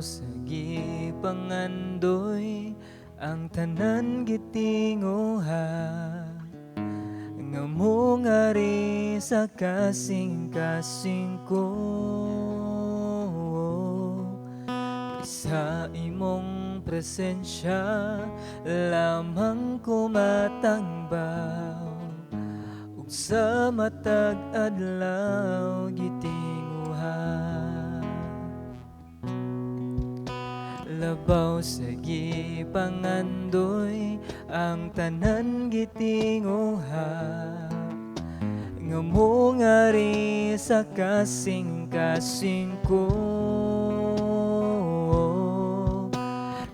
sa gipangandoy, ang tanan gitinguha nga mongari sa kasing-kasing ko. Sa imong presensya lamang ko matangbaw, ug sa matag adlaw gitinguha. Labaw sa gipangandoy, ang tanan gitinguha nga mongari sa kasing-kasing ko.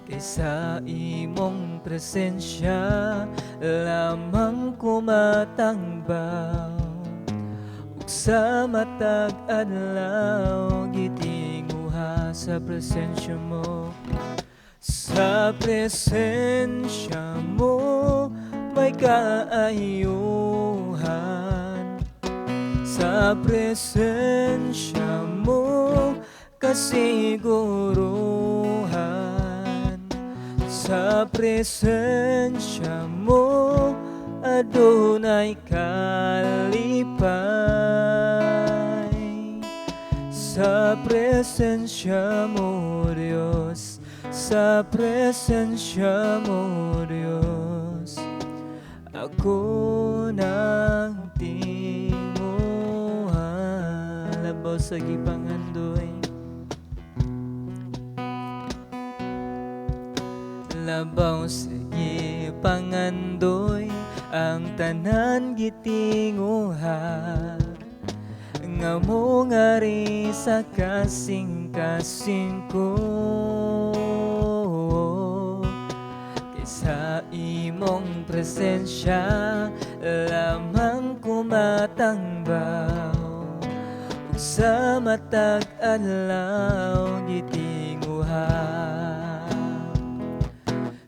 Kay sa imong presensya lamang ko matangbaw, ug sa matag adlaw gitinguha. Sa presensya mo, sa presensya mo may kaayuhan. Sa presensya mo kasiguruhan. Sa presensya mo adunay kalipay. Sa presensya mo, Diyos, sa presensya mo, Diyos, ako nagtinguha. Labaw sa gipangandoy, labaw sa gipangandoy, ang tanan gitinguha nga mongari sa kasing-kasing ko. Kay sa imong presensya lamang ko matangbaw, ug sa matag adlaw gitinguha.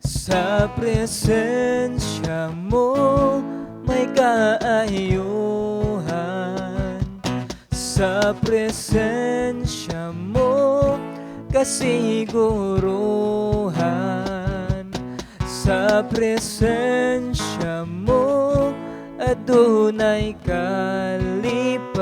Sa presensya mo may kaayuhan. Sa presensya mo kasiguruhan. Sa presensya mo adunay kalipay.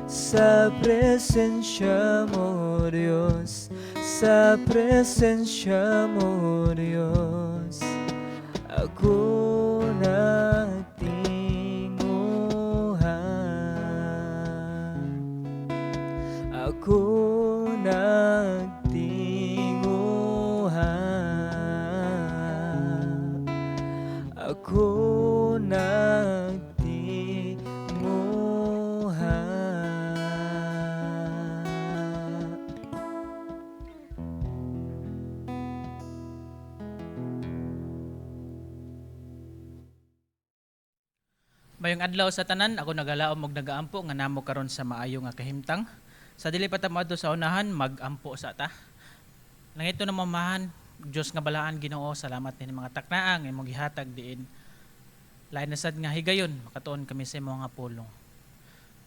Sa presensya mo, Diyos, sa presensya mo, Diyos, ako nagtinguha. Ako nagtinguha. Ako nagtinguha. Mayong adlaw sa tanan, ako nagalaom og nagaampo nga namo karon sa maayo nga kahimtang. Sa dili pa ta moadto sa unahan, mag-ampo sa ta. Langit na mamahan, Dios nga balaan Ginoo, salamat nini mga taknaa nga imong gihatag diin. Lain na sad nga higayon makatuon kami sa imong nga pulong.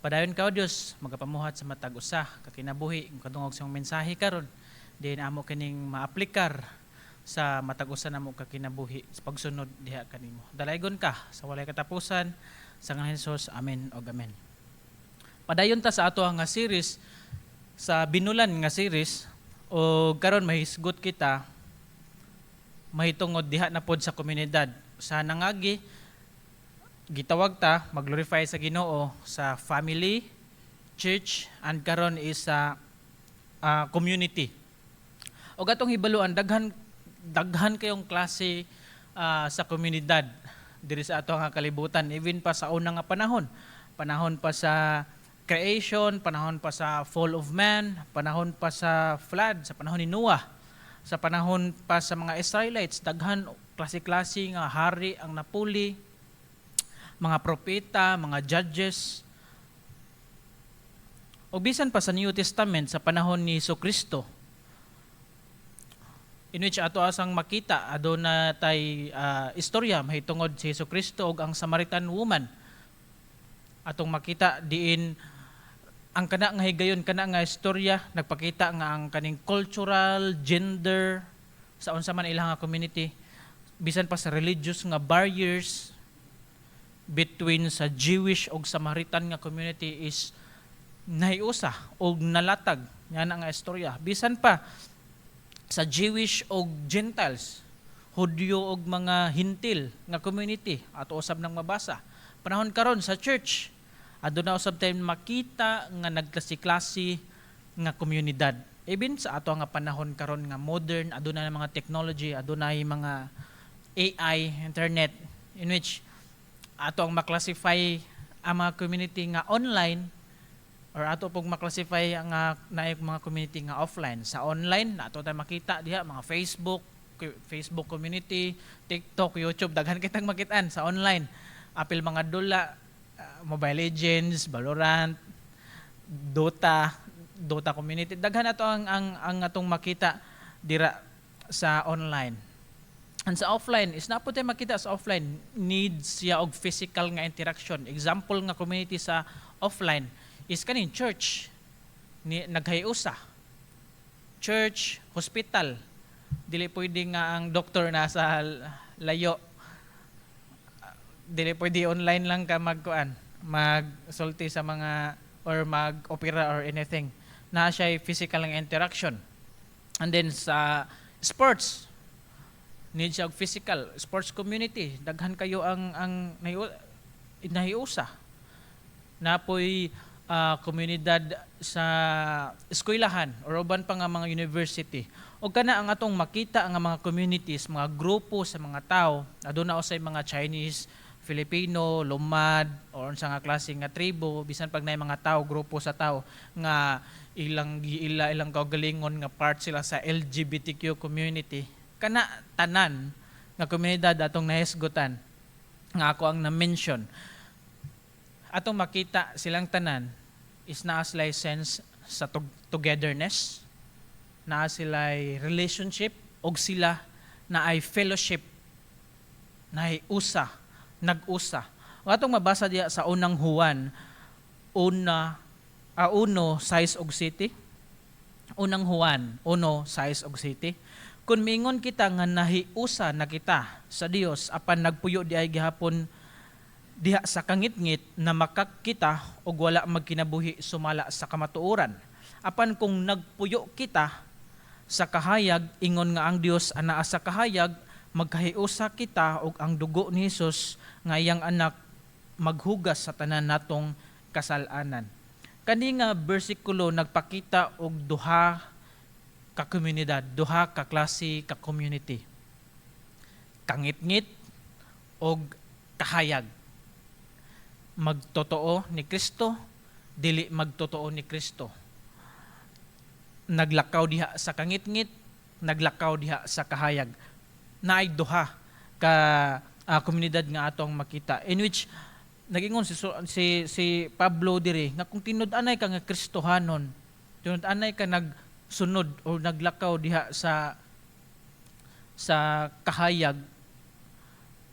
Padayon ka, O Dios, magapamuhat sa matag usa ka kinabuhi kadungog sa imong mensahe karon diin amo kining maaplikar sa matag usa namo ka kinabuhi sa pagsunod diha kanimo. Dalaygon ka sa walay katapusan sa ngalan ni Jesus. Amen og amen. Padayon ta sa ato nga series, sa binulan nga series, o karon mahisgot kita mahitungod diha na pod sa komunidad. Sa nangagi gitawag ta mag-glorify sa Ginoo sa family, church, and karon is sa community. Og atong hibaluan, daghan daghan kayong klase sa komunidad diri sa ato nga kalibutan, even pa sa una nga panahon, panahon pa sa creation, panahon pa sa fall of man, panahon pa sa flood, sa panahon ni Noah, sa panahon pa sa mga Israelites, daghan klase-klase nga hari ang napuli, mga propeta, mga judges. O bisan pa sa New Testament sa panahon ni Kristo, in which ato asang makita aduna tay istorya mahitungod si Jesu Kristo ug ang Samaritan woman. Atong makita diin Ang kana nga higayon, kana nga istorya nagpakita nga ang kaning cultural, gender, sa unsa man ilang nga community, bisan pa sa religious nga barriers between sa Jewish og Samaritan nga community is nahiusa og nalatag nga na nga istorya. Bisan pa sa Jewish og Gentiles, Hudyo og mga Hintil nga community, ato usab nang mabasa. Panahon karon sa church, aduna usab tayo makita nga nagklase-klase nga komunidad. Even sa ato nga panahon karon nga modern, aduna na mga technology, aduna mga AI, internet, in which ato ang maklasify ang mga community nga online or ato pong maklasify ang naay mga community nga offline. Sa online, ato tayo makita diha mga Facebook, Facebook community, TikTok, YouTube, daghan kitang makitaan sa online. Apil mga dula, Mobile Legends, Valorant, Dota, Dota community. Daghan ato ang atong makita dira sa online. And sa offline, is na po tayo makita sa offline, needs siya og physical nga interaction. Example nga community sa offline is kaning church ni naghiusa. Church, hospital. Dili pwede nga ang doktor nasa layo. Dili pwede online lang ka magkuan, magsulti sa mga or mag-opera or anything. Na siya physical nga interaction. And then sa sports, need siya og physical sports community. Daghan kayo ang nahiusa napoy komunidad sa eskwelahan or uban pa nga mga university. O kana ang atong makita nga mga communities, mga grupo sa mga tao, aduna usay mga Chinese, Filipino, Lumad or unsa nga klase nga tribo, bisan pag naay mga tao, grupo sa tao nga ilang giila ilang kaugalingon nga part sila sa LGBTQ community. Kana tanan nga komunidad atong nahisgutan nga ako ang na-mention, atong makita silang tanan is naa sila sense sa togetherness, naa sila relationship og sila naay fellowship, naay usa, nag-usa. Ug atong mabasa diya sa Unang Juan una 1:6 og 7. Unang Juan 1:6 og 7. Kung miingon kita nga nahiusa na kita sa Dios apan nagpuyo diay gihapon diha sa kangitngit, na makak kita og wala magkinabuhi sumala sa kamatuoran. Apan kung nagpuyo kita sa kahayag ingon nga ang Dios anaa sa kahayag, magkahiusa kita og ang dugo ni Hesus nga iyang anak maghugas sa tanan natong kasalanan. Kani nga bersikulo nagpakita og duha ka komunidad, duha ka klase ka community. Kangitngit og kahayag. Magtotoo ni Kristo, dili magtotoo ni Kristo. Naglakaw diha sa kangitngit, naglakaw diha sa kahayag. Naay duha ka komunidad nga atong makita, in which nagingon si Pablo diri nga kung tinud-anay ka nga Kristohanon, tinud-anay ka nagsunod o naglakaw diha sa kahayag,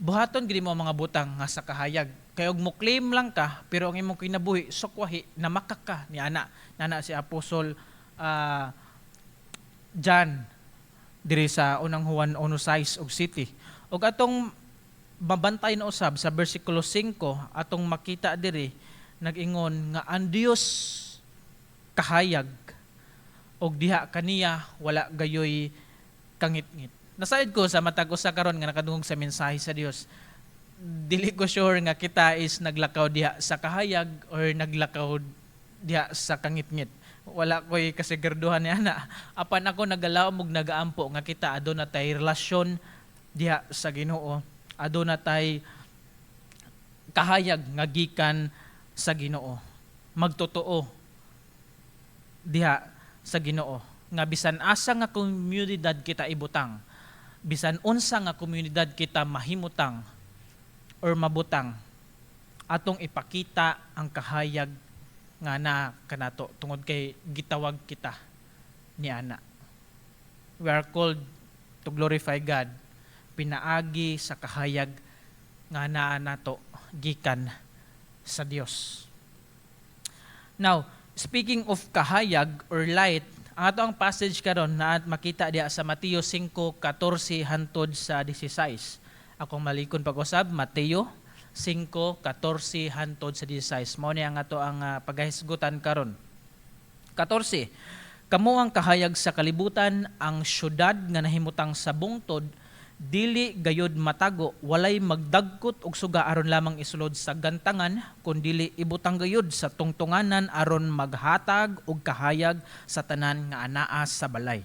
buhaton gid mo ang mga butang nga sa kahayag. Kay og mo claim lang ka pero ang imong kinabuhi sukwahi, namakak ka ni ana. Nana si Apostol John diri sa Unang Juan 1:6 og 7. Og atong mabantay na usab sa bersikulo 5, atong makita diri nag-ingon nga ang Dios kahayag og diha kaniya wala gayoy kangitngit. Nasayod ko sa matag usa karon nga nakadungog sa mensahe sa Dios. Dili ko sure nga kita is naglakaw diha sa kahayag or naglakaw diha sa kangitngit. Wala ko'y kasigurduhan niya na. Apan ako nagalaom og nagaampo nga kita aduna tay relasyon diha sa Ginoo. Aduna tay kahayag nga gikan sa Ginoo. Magtotoo diha sa Ginoo nga bisan asa nga komunidad kita ibutang, bisan unsa nga komunidad kita mahimutang or mabutang, atong ipakita ang kahayag nga naa kanato tungod kay gitawag kita ni ana. We are called to glorify God pinaagi sa kahayag nga naa nato gikan sa Dios. Now, Speaking of kahayag or light, ang ato ang passage karon na makita diha sa Mateo 5:14 hantod sa 16. Akong malikon pag-usab, Mateo 5:14 hantod sa 16. Mao ni ang ato ang paghahisgutan karon. 14. Kamo ang kahayag sa kalibutan, ang syudad nga nahimutang sa bungtod dili gayod matago. Walay magdagkot og suga aron lamang isulod sa gantangan, kundili ibutang gayod sa tungtunganan aron maghatag og kahayag sa tanan nga anaa sa balay.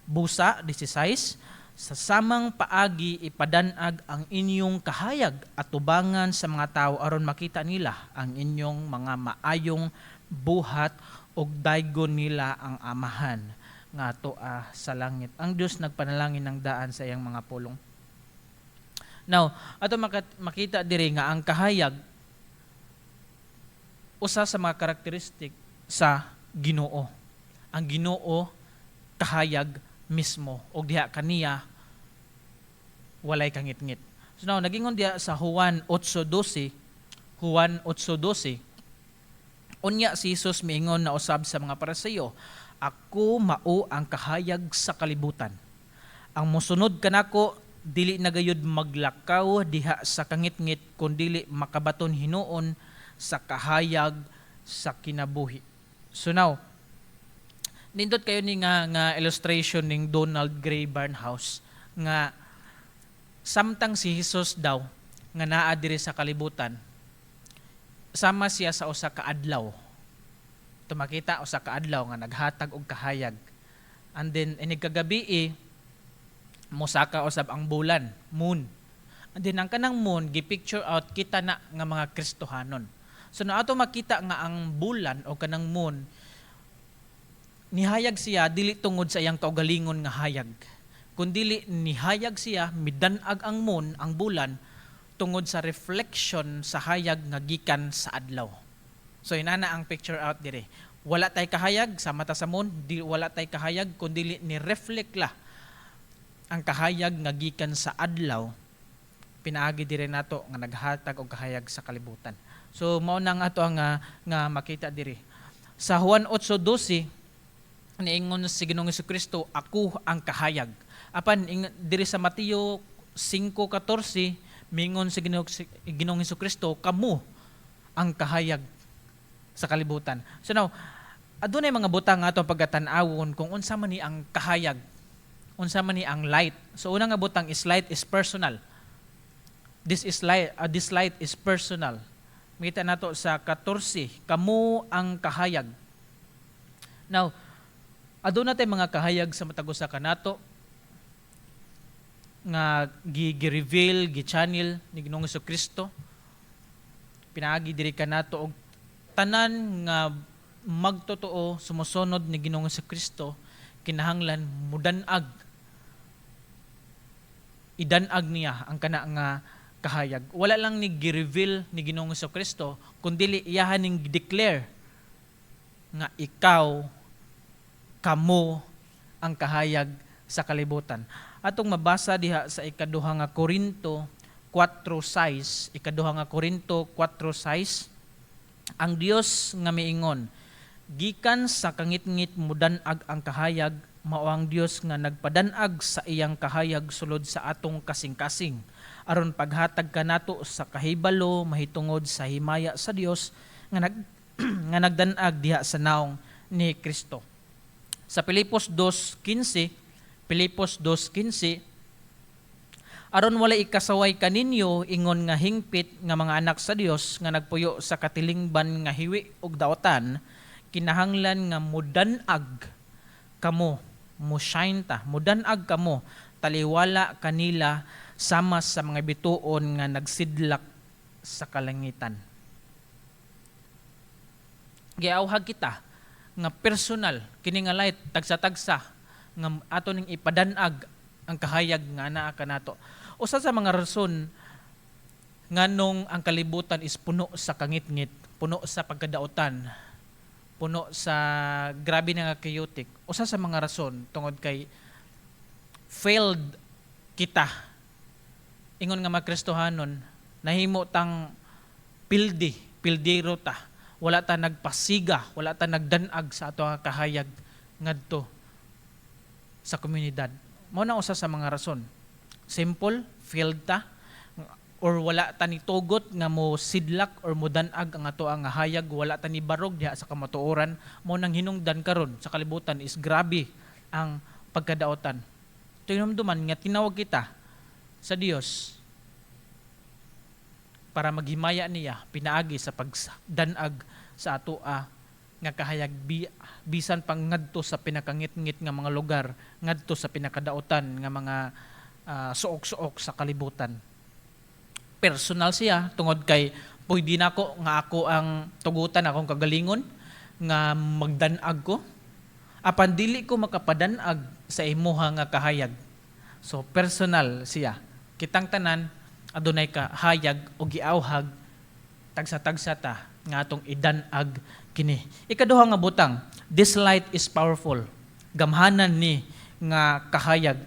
Busa 16, sa samang paagi ipadanag ang inyong kahayag at tubangan sa mga tao aron makita nila ang inyong mga maayong buhat ug daygon nila ang Amahan nga atoa sa langit. Ang Dios nagpanalangin ng daan sa iyang mga pulong. Now, ato makita diri nga ang kahayag usa sa mga karakteristik sa Ginoo. Ang Ginoo kahayag mismo og diha kaniya walay kangitngit. So now, nagingon diha sa Juan 8:12, Juan 8:12, unya si Jesus miingon na usab sa mga Pariseo, "Ako mao ang kahayag sa kalibutan. Ang mosunod kanako dili na gayud maglakaw diha sa kangitngit kundili makabaton hinuon sa kahayag sa kinabuhi." So now, nindot kayo ni nga illustration ning Donald Gray Barnhouse nga samtang si Jesus daw nga naa diri sa kalibutan, sama siya sa usa ka adlaw. Tumakita usa ka adlaw nga naghatag og kahayag. And then inig kagabi mosaka usab ang bulan, moon. And then ang kanang moon gi-picture out kita na nga mga Kristohanon. So na ato makita nga ang bulan o kanang moon nihayag siya dili tungod sa iyang kaugalingon nga hayag, kundili nihayag siya, midanag ang moon, ang bulan, tungod sa reflection sa hayag nga gikan sa adlaw. So inana ang picture out dire. Wala tay kahayag sa mata sa moon, di wala tay kahayag kundili ni reflect la ang kahayag nga gikan sa adlaw pinaagi dire nato nga naghatag og kahayag sa kalibutan. So mao na nga ato ang nga makita diri. Sa Juan 8:12 niingon si Ginoong Kristo, "Ako ang kahayag." Apan diri sa Mateo 5:14 mingon si Ginoong Kristo, "Kamo ang kahayag sa kalibutan." So now, adunay mga butang nga atong pagatan-awon kung unsa man ni ang kahayag, unsa man ni ang light. So una nga butang is light is personal. This light is personal. Makita nato sa 14, "Kamo ang kahayag." Now, aduna tay mga kahayag sa matag usa kanato nga gi-reveal, gi-channel ni Ginoong Kristo. Pinaagi diri kanato og tanan nga magtotoo sumusunod ni Ginoong Kristo kinahanglan mudanag, idanag niya ang kana nga kahayag. Wala lang ni gi-reveal ni Ginoong Kristo kundili iyahan ning declare nga ikaw, kamo ang kahayag sa kalibutan. Atong mabasa diha sa Ikaduha nga Korinto 4:6, Ikaduha nga Korinto 4:6, ang Dios nga miingon, "Gikan sa kangitngit mudanag ang kahayag," mao ang Dios nga nagpadanag sa iyang kahayag sulod sa atong kasing-kasing aron paghatag kanato sa kahibalo mahitungod sa himaya sa Dios nga nagdanag diha sa naong ni Kristo. Sa Pilipos 2:15, Pilipos 2:15, aron wala ikasaway kaninyo ingon nga hingpit nga mga anak sa Dios nga nagpuyo sa katilingban nga hiwi ug daotan, kinahanglan nga mudanag kamo, mo shine ta, mudanag kamo taliwala kanila sama sa mga bituon nga nagsidlak sa kalangitan. Giawhag kita nga personal kini nga light, tagsa-tagsa nga ato ning ipadanag ang kahayag nga naa kanato. Usa sa mga rason nganong ang kalibutan is puno sa kangitngit, puno sa pagkadaotan, puno sa grabe na nga chaotic. Usa sa mga rason tungod kay failed kita. Ingon nga mga Kristohanon, nahimo tang pildi, pildiro ta. Wala ta nagpasiga, wala ta nagdanag sa ato nga kahayag ngadto sa komunidad. Mao na usa sa mga rason. Simple, failed ta or wala ta ni tugot nga mo sidlak or mo danag ang ato ang hayag, wala ta ni barog diha sa kamatuoran. Mao nang hinungdan karon sa kalibutan is grabe ang pagkadaotan. Tinumduman nga tinawag kita sa Dios para maghimaya niya pinaagi sa pagdanag sa atoa nga kahayag bisan pang ngadto sa pinakangitngit nga mga lugar, ngadto sa pinakadaotan nga mga suok-suok sa kalibutan. Personal siya tungod kay pwede nako nga ako ang tugutan akong kagalingon nga magdanag ko, apan dili ko makapadanag sa imuha nga kahayag. So personal siya. Kitang tanan adunay kahayag o giawhag, tagsa-tagsa ta nga atong idanag kini. Ikaduha nga butang, this light is powerful. Gamhanan ni nga kahayag.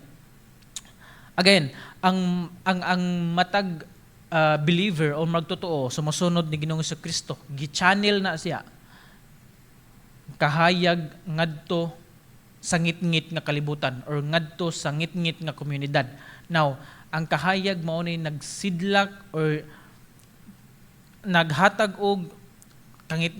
Again, ang matag believer o magtotoo sumusunod ni Ginoong Kristo, gi-channel na siya kahayag ngadto sa ngitngit nga kalibutan or ngadto sa ngitngit nga komunidad. Now, ang kahayag mao ni nagsidlak or naghatag og kangit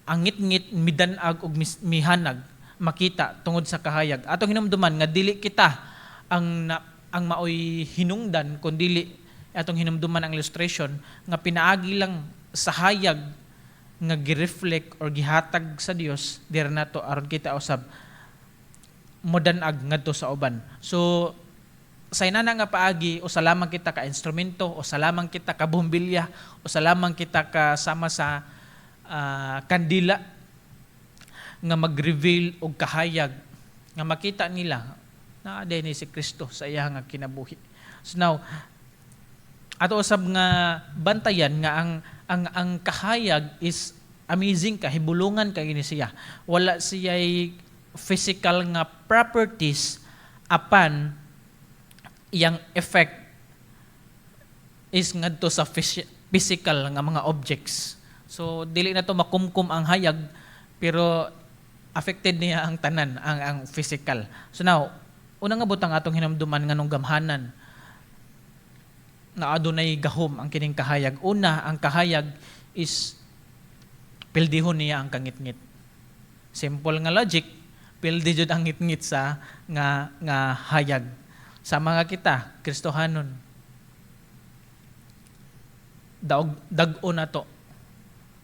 ang ngitngit midanag og mihanag makita tungod sa kahayag. Atong hinumduman nga dili kita ang maoy hinungdan, kun dili atong hinumduman ang illustration nga pinaagi lang sa hayag nga gi-reflect or gihatag sa Dios dira nato aron kita usab modanag ngadto sa uban. So sa inana nga paagi, usa lamang kita ka instrumento, usa lamang kita ka bombilya, usa lamang kita ka sama sa kandila nga mag-reveal og kahayag nga makita nila na ni si Kristo sa iya nga kinabuhi. So now, ato usab nga bantayan nga ang kahayag is amazing, kahibulungan kay ni siya. Wala siya physical nga properties, apan iyang effect is ngadto sa physical nga mga objects. So dili na to makumkum ang hayag, pero affected niya ang tanan, ang physical. So now, una nga butang atong hinumduman nganong gamhanan na adunay gahom ang kining kahayag. Una, ang kahayag is pildihon niya ang kangitngit. Simple nga logic, pildi jud ang ngitngit sa nga hayag. Sa mga kita, Kristohanon, daog dag-o na to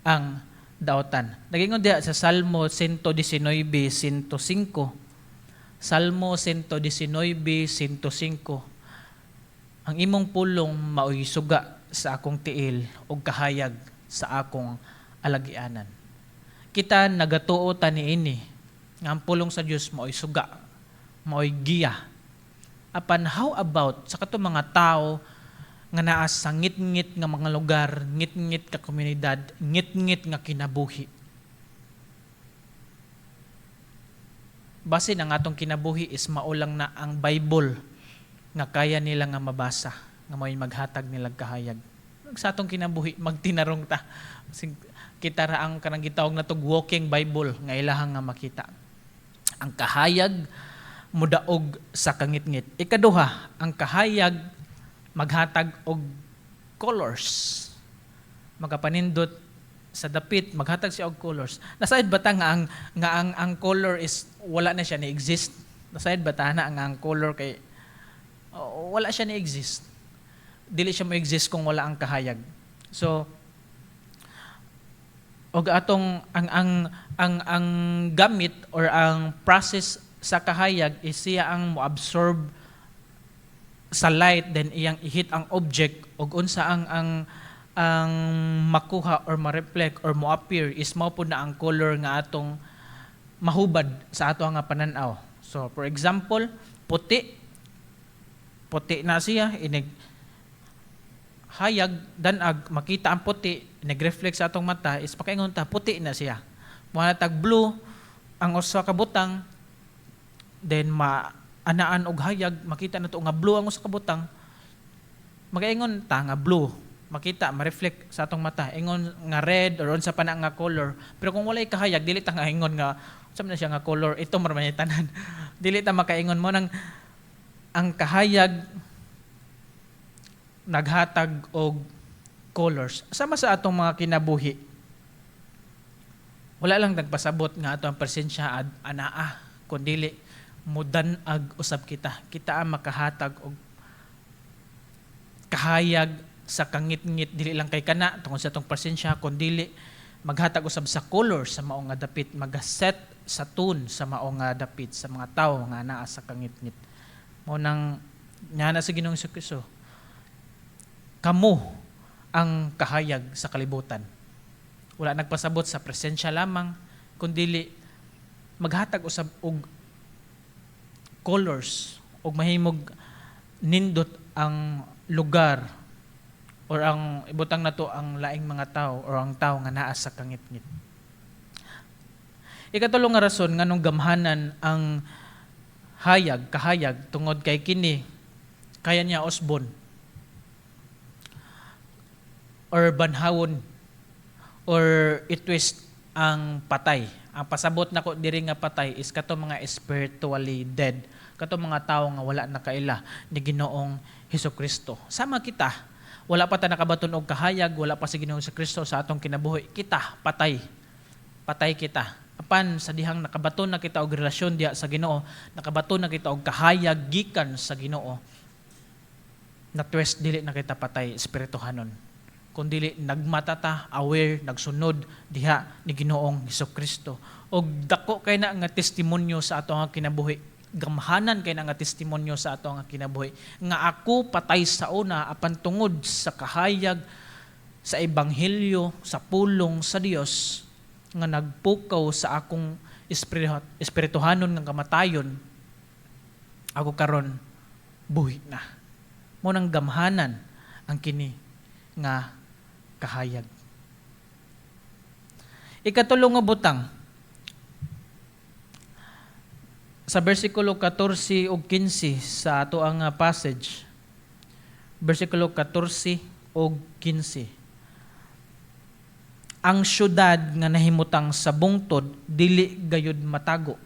ang daotan. Nagingon diha sa Salmo 119:105. Salmo 119:105. "Ang imong pulong maoy suga sa akong tiil ug kahayag sa akong alagianan." Kita nagatuo ta niini nga ang pulong sa Dios maoy suga, maoy giya. Apan how about sa kato mga tao nga naa sa ngitngit nga mga lugar, ngitngit ka komunidad, ngitngit nga kinabuhi? Basin ang atong kinabuhi is mao lang na ang Bible nga kaya nila nga mabasa, nga mao'y maghatag nila kahayag. Sa atong kinabuhi, magtinarong ta. Kita ra ang kanang gitawag na tog walking Bible nga ilahang nga makita. Ang kahayag mudaog sa kangitngit. Ikaduha, ang kahayag maghatag og colors. Magapanindot sa dapit, maghatag siya og colors. Nasaid ba ta nga ang color is wala na siya ni exist? Nasaid ba ta na nga ang color kay oh, wala siya ni exist? Dili siya mo exist kung wala ang kahayag. So og atong ang gamit or ang process sa kahayag is siya ang mo-absorb sa light, then iyang i-hit ang object, ug unsa ang makuha or ma-reflect or mo-appear is mao pud na ang color nga atong mahubad sa ato nga panan-aw. So for example, puti. Puti na siya, inig hayag, danag, makita ang puti, nag-reflect sa atong mata, is pakaingon ta, puti na siya. Muha tag blue ang usa ka butang, then ma anaan og hayag, makita na to nga blue ang usa ka butang, magaingon ta nga blue. Makita, ma-reflect sa atong mata. Ingon nga red or unsa pa na nga color. Pero kung walay kahayag, dili ta nga ingon nga unsa man na siya nga color, ito man man tanan. Dili ta makaingon mo nang ang kahayag naghatag og colors. Sama sa atong mga kinabuhi. Wala lang nagpasabot nga ato ang presensya anaa, kundili mudan-ag usab kita. Kita ang makahatag og kahayag sa kangitngit, dili lang kay kana tungod sa atong presensya, kundili maghatag usab sa color sa mao nga dapit, magaset sa tone sa mao nga dapit sa mga tawo nga naa sa kangitngit. Mao nang nyana sa Ginoong Kristo, "Kamo ang kahayag sa kalibutan." Wala nagpasabot sa presensya lamang, kundili maghatag usab og colors og mahimog nindot ang lugar or ang ibutang nato ang laing mga tao or ang tao nga naa sa kangitngit. Ikatulo nga rason nganong gamhanan ang hayag, kahayag, tungod kay kini kaya niya usbon or banhawon or i-twist ang patay. Ang pasabot nako diri nga patay is kato mga spiritually dead, kato mga tawo nga wala nakaila ni Ginoong Hesus Kristo. Sama kita, wala pa ta nakabaton og kahayag, wala pa si Ginoong Hesus Kristo sa atong kinabuhi. Kita patay. Patay kita. Apan sa dihang nakabaton na kita og relasyon diha sa Ginoo, nakabaton na kita og kahayag gikan sa Ginoo, na twist, dili na kita patay espirituhanon. Kung dili nagmata ta, aware, nagsunod diha ni Ginoong Hesus Kristo. Og dako kay na nga testimonyo sa ato nga kinabuhi. Gamhanan kay na nga testimonyo sa ato nga kinabuhi. Nga ako patay sa una, apan tungod sa kahayag sa ebanghelyo, sa pulong sa Dios nga nagpukaw sa akong espirituhanon nga kamatayon, ako karon buhi na. Mao nang gamhanan ang kini nga kahayag. Ikatulo nga butang, sa versikulo 14 ug 15 sa ato ang passage. Versikulo 14 ug 15. Ang syudad nga nahimutang sa bungtod dili gayud matago.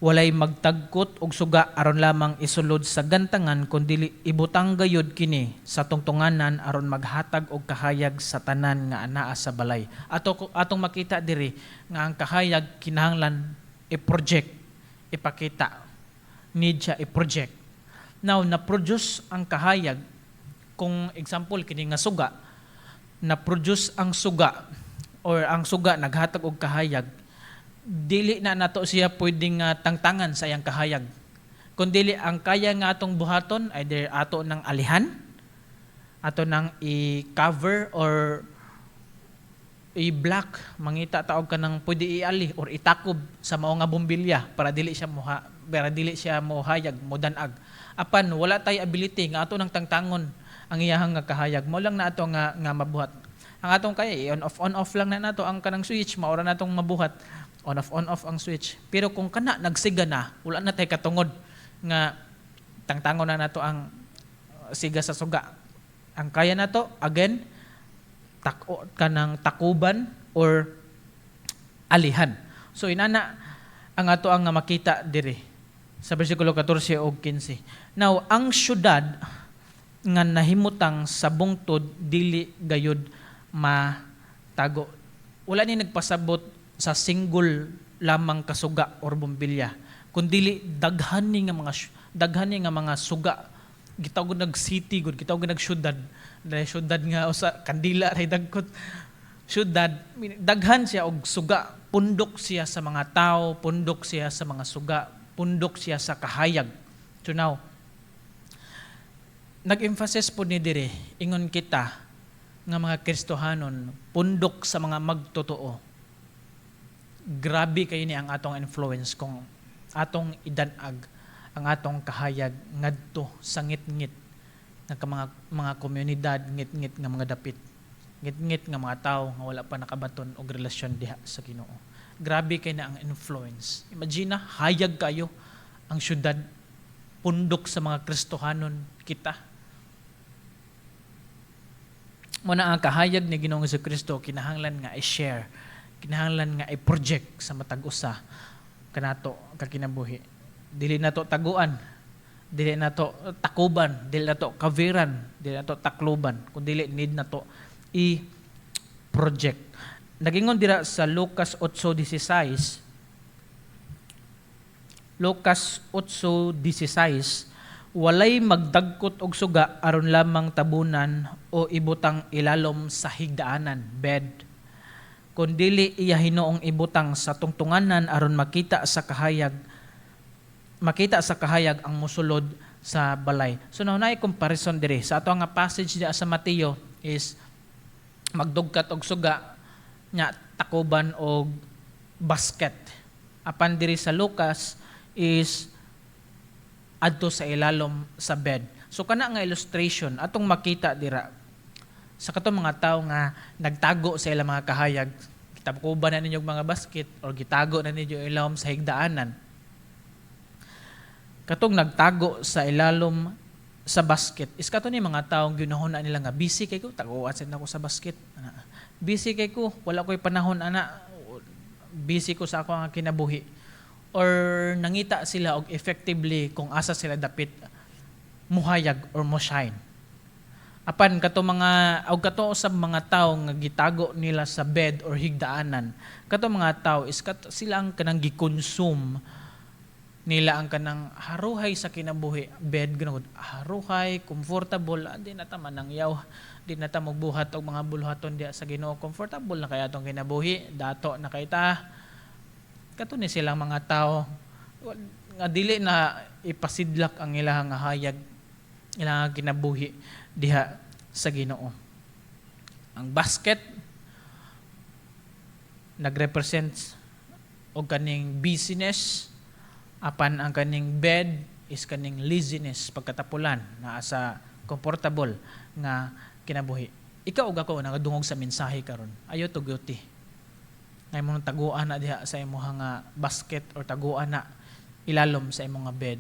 Walay magtagkot og suga aron lamang isulod sa gantangan, kundi ibutang gayud kini sa tungtunganan aron maghatag og kahayag sa tanan nga anaa sa balay. Ato atong makita diri nga ang kahayag kinahanglan i-project, ipakita. Need siya i-project. Now, na-produce ang kahayag, kung example kini nga suga, na-produce ang suga or ang suga naghatag og kahayag, dili na nato siya pwedeng tangtangan sa iyang kahayag. Kung dili ang kaya nga atong buhaton, either ato ng alihan, ato nang i-cover or i-block, mangita ta og kanang pwede iali or itakob sa mao nga bombilya para dili siya mohayag, modanag. Apan wala tay ability nga ato nang tangtangon ang iyahang nga kahayag. Mao lang na ato nga mabuhat. Ang atong kaya, i-on off, on off lang na nato ang kanang switch, maura natong mabuhat. On off ang switch. Pero kung kana nagsiga na, wala na tay katungod nga tangtangon na nato ang siga sa suga. Ang kaya nato, again, kanang takuban or alihan. So inana ang ato ang nga makita diri sa bersikulo 14 ug 15. Now, ang syudad nga nahimutang sa bungtod dili gayud matago. Wala ni nagpasabot sa single lamang kasuga or bombilya, kundili daghan ni nga mga suga. Gitawag nag city gud, gitawag nag syudad. Dahil syudad nga usa kandila ray dagkot syudad, daghan siya og suga, pundok siya sa mga tao, pundok siya sa mga suga, pundok siya sa kahayag. So now, nag-emphasis po ni dire, ingon kita nga mga Kristohanon, pundok sa mga magtotoo. Grabe kayo ni ang atong influence kung atong idanag ang atong kahayag ngadto sa ngit-ngit nga mga komunidad, ngit-ngit nga mga dapit, ngit-ngit nga mga tao nga wala pa nakabaton og relasyon diha sa Ginoo. Grabe kay na ang influence. Imagine na, hayag kayo ang syudad, pundok sa mga Kristohanon kita. Mao na ang kahayag ni Ginoong Kristo kinahanglan nga i-share, kinahanglan nga i-project sa matag usa kanato kakinabuhi. Dili nato taguan, dili nato takuban, dili nato kaviran, dili nato takluban, kun dili need nato i-project. Nagingon dira sa Lucas 8:16, Lucas 8:16, "Walay magdagkot og suga aron lamang tabunan o ibutang ilalom sa higdaanan, bed. Kun dili iya hinuong ibutang sa tungtunganan aron makita sa kahayag ang mosulod sa balay." So now naay comparison diri sa ato nga passage diya sa Mateo is magdugkat og suga nya takuban og basket. Apan diri sa Lucas is adto sa ilalom sa bed. So kana nga illustration atong makita dira sa katong mga tawo nga nagtago sa ilang mga kahayag, gitakuban na ninyo og mga basket or gitago na ninyo ilalom sa higdaanan. Katong nagtago sa ilalom sa basket is kato ni mga taong ginahuna nila nga busy kay ko, taguan sad nako sa basket. Ana. Busy kay ko, wala ko'y panahon ana, busy ko sa ako nga kinabuhi. Or nangita sila og effectively kung asa sila dapit muhayag or mo shine. Apan kato mga og kato sa mga tawo nga gitago nila sa bed or higdaanan, kato mga tao is kato sila ang kanang gi-consume nila ang kanang haruhay sa kinabuhi, bed ganoon, haruhay, comfortable, di na ta manangyaw, di na ta magbuhat og mga buluhaton diya sa Ginoo, comfortable na kaya atong kinabuhi, dato na kay ta. Kato ni silang mga tao nga dili na ipasidlak ang ilang nga hayag, ilang kinabuhi diha sa Ginoo. Ang basket nagrepresent og kaning busyness, apan ang kaning bed is kaning laziness, pagkatapulan naa sa comfortable nga kinabuhi. Ikaw ug ako nagadungog sa mensahe karon. Ayo tuguti. Ngay mo taguan na diha sa imong nga basket or taguan na ilalom sa imong nga bed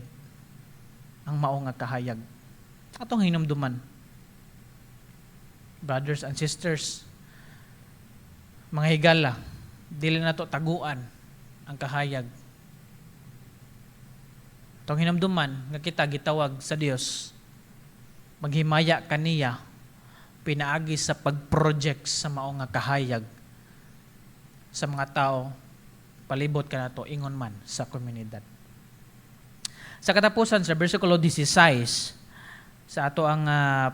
ang mao nga kahayag. Atong hinumduman. Brothers and sisters, mga higala, dili nato taguan ang kahayag. Atong hinumduman nga kita gitawag sa Dios maghimaya kaniya pinaagi sa pag-project sa mao nga kahayag sa mga tao palibot kanato, ingon man sa komunidad. Sa katapusan, sa versikulo 16 sa ato ang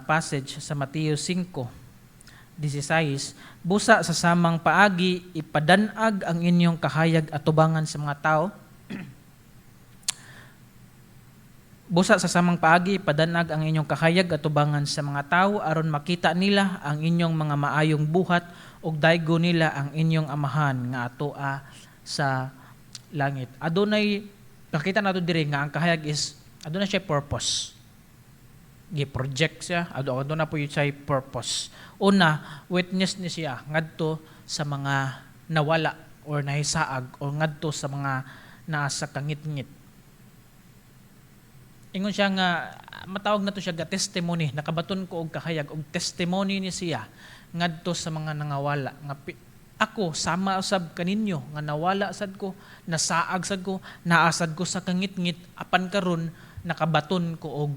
passage sa Mateo 5:16, "Busa sa samang paagi ipadanag ang inyong kahayag atubangan sa mga tao. Busa sa samang paagi ipadanag ang inyong kahayag atubangan sa mga tao aron makita nila ang inyong mga maayong buhat ug daygo nila ang inyong Amahan nga atoa sa langit." Adunay makita nato diri nga ang kahayag is aduna siya purpose. Gi-project siya, aduna po siya purpose. Una, witness ni siya ngadto sa mga nawala or nahisaag or ngadto sa mga naa sa kangitngit. Ingon siya nga matawag nato siya ga testimony, nakabaton ko og kahayag og testimony ni siya ngadto sa mga nangawala nga ako sama usab kaninyo nga nawala sad ko, nasaag sad ko, naasad ko sa kangitngit, apan karon nakabaton ko og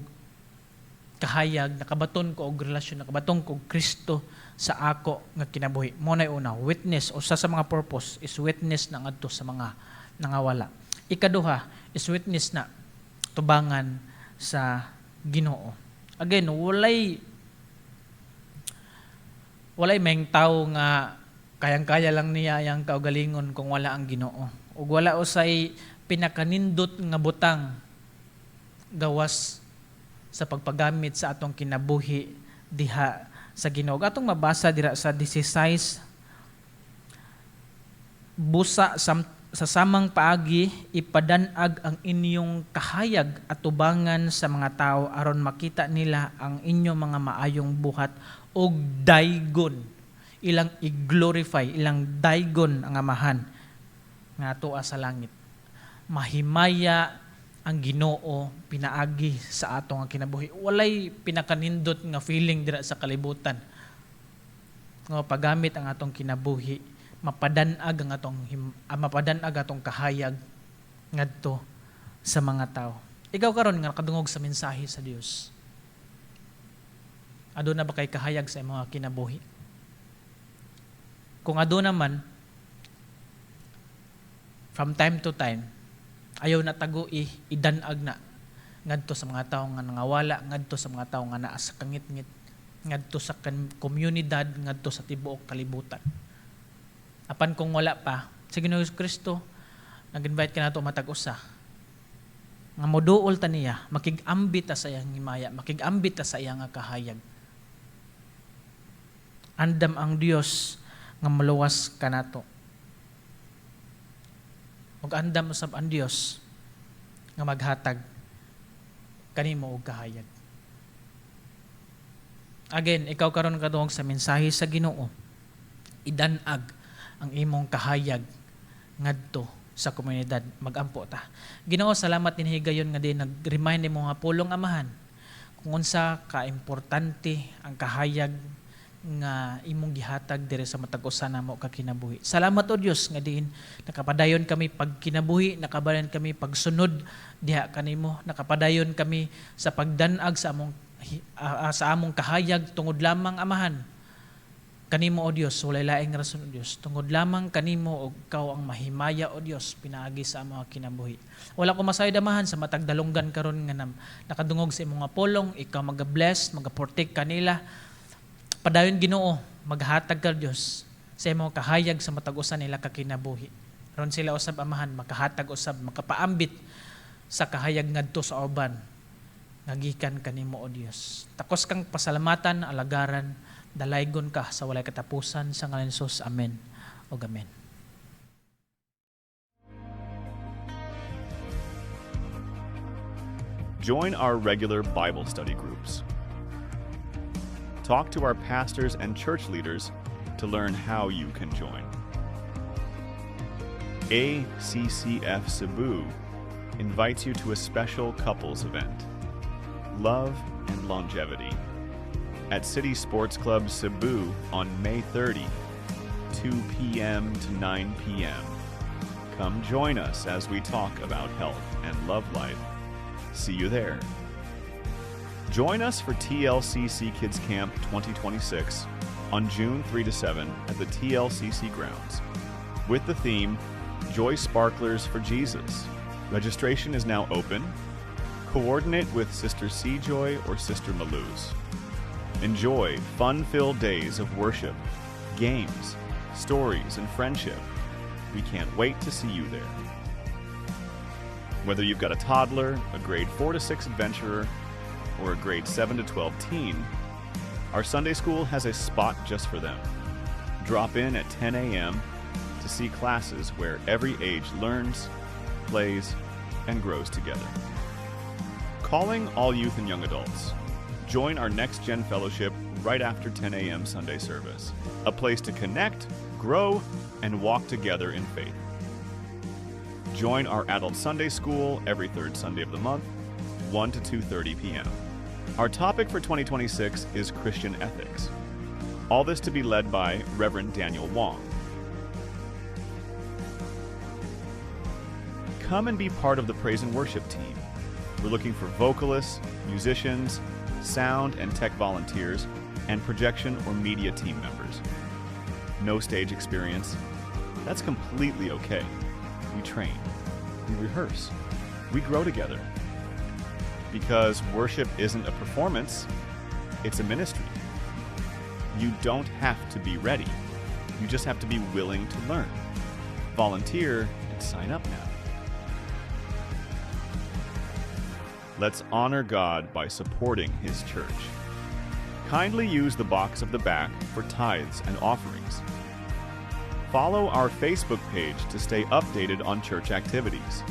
kahayag, nakabaton ko og relasyon, nakabaton ko og Kristo sa ako nga kinabuhi. Mo nay una, witness, usa sa mga purpose is witness na ngadto sa mga nangawala. Ikaduha is witness na tubangan sa Ginoo. Again, walay may tao nga kayang-kaya lang niya yang kaugalingon kung wala ang Ginoo. Ug wala usay pinakanindot nga butang gawas sa pagpagamit sa atong kinabuhi diha sa Ginoo. Ug atong mabasa dira sa 16, "Busa sa samang paagi ipadanag ang inyong kahayag atubangan sa mga tao aron makita nila ang inyong mga maayong buhat ug daygon, ilang i-glorify, ilang daygon ang Amahan nga atoa sa langit." Mahimaya ang Ginoo pinaagi sa atong kinabuhi. Walay pinakanindot nga feeling dira sa kalibutan. Nga mapagamit ang atong kinabuhi, mapadanag atong kahayag ngadto sa mga tao. Ikaw karon nga nakadungog sa mensahe sa Dios, aduna ba kay kahayag sa imong kinabuhi? Kung aduna man, from time to time, ayaw na tagui, idanag na ngadto sa mga tawo nga nangawala, ngadto sa mga tawo nga naa sa kangitngit, ngadto sa komunidad, ngadto sa tibuok kalibutan. Apan kung wala pa, sa Ginoo Kristo, nag-invite kanato matag usa nga moduol ta niya, makig-ambit ta sa iyang himaya, makig-ambit ta sa iyang nga kahayag. Andam ang Dios nga maluwas kanato. Ug andam usab ang Dios nga maghatag kanimo og kahayag. Again, ikaw karon kadungog sa mensahe sa Ginoo, idanag ang imong kahayag ngadto sa komunidad. Magampo ta. Ginoo, salamat din higayon nga din nag-remind nimo nga pulong, Amahan, kung unsa ka-importante ang kahayag nga imong gihatag diri sa matag usa namo ka kinabuhi. Salamat, o Dios, nga diin nakapadayon kami pagkinabuhi, nakapadayon kami pagsunod diha kanimo, nakapadayon kami sa pagdanag sa among kahayag tungod lamang, Amahan, kanimo, o Dios. Walay laing rason, O Dios, tungod lamang kanimo og ikaw ang mahimaya, O Dios, pinaagi sa among kinabuhi. Wala ko masayod, Amahan, sa matag dalunggan karon nga nakadungog sa imong nga pulong, ikaw maga-bless, maga-protect kanila. Padayon, Ginoo, maghatag ka, Dios, sa imong kahayag sa matag usa nila ka kinabuhi. Aron sila usab, Amahan, makahatag usab, makapaambit sa kahayag ngadto sa uban nga gikan kanimo, O Dios. Takos kang pasalamatan, alagaran, dalaygon ka sa walay katapusan sa ngalan ni Jesus. Amen. Og amen. Join our regular Bible study groups. Talk to our pastors and church leaders to learn how you can join. ACCF Cebu invites you to a special couples event, Love and Longevity, at City Sports Club Cebu on May 30, 2 p.m. to 9 p.m. Come join us as we talk about health and love life. See you there. Join us for TLCC Kids Camp 2026 on June 3 to 7 at the TLCC grounds with the theme Joy Sparklers for Jesus. Registration is now open. Coordinate with Sister Seajoy or Sister Maluz. Enjoy fun filled days of worship, games, stories, and friendship. We can't wait to see you there. Whether you've got a toddler, a grade 4 to 6 adventurer, or a grade 7 to 12 teen, our Sunday school has a spot just for them. Drop in at 10 a.m. to see classes where every age learns, plays, and grows together. Calling all youth and young adults. Join our Next Gen Fellowship right after 10 a.m. Sunday service, a place to connect, grow, and walk together in faith. Join our Adult Sunday School every third Sunday of the month, 1 to 2:30 p.m. Our topic for 2026 is Christian ethics. All this to be led by Reverend Daniel Wong. Come and be part of the praise and worship team. We're looking for vocalists, musicians, sound and tech volunteers, and projection or media team members. No stage experience? That's completely okay. We train, we rehearse, we grow together. Because worship isn't a performance, it's a ministry. You don't have to be ready. You just have to be willing to learn. Volunteer and sign up now. Let's honor God by supporting His church. Kindly use the box of the back for tithes and offerings. Follow our Facebook page to stay updated on church activities.